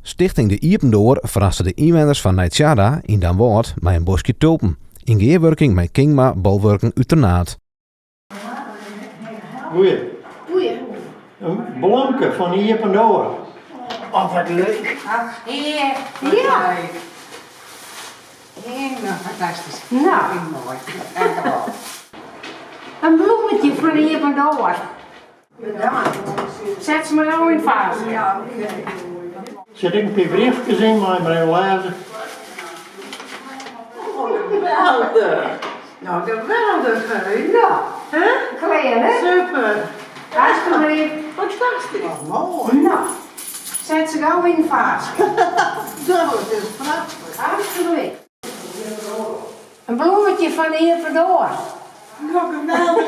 Stichting De Iepen Doar ferraste de ynwenners fan Nij Tjaarda yn Damwâld mei in boskje tulpen, yn gearwurking mei Kingma Bolwurken út Ternaard. Goeie. Goeie. In blomke fan Iepen Doar. Oh, wat leuk. Ja. Ja. Helemaal fantastysk. Nou. Vind ik moai. Dankjewel. In bloemetje fan Iepen Doar. Set se mar gau yn it faaske. Ja, oké. Sit ek in pear briefkes yn, mei mar even lêze. Oh, geweldig. Nou, geweldig, hè? Nou, Hè? klear hè? Super. Alsjeblieft. Fantastysk. Wat moai. Nou, set se gau yn it faaske. Nou, it is prachtich. Alsjeblieft. In bloemetje fan Iepen Doar. Nou, geweldig.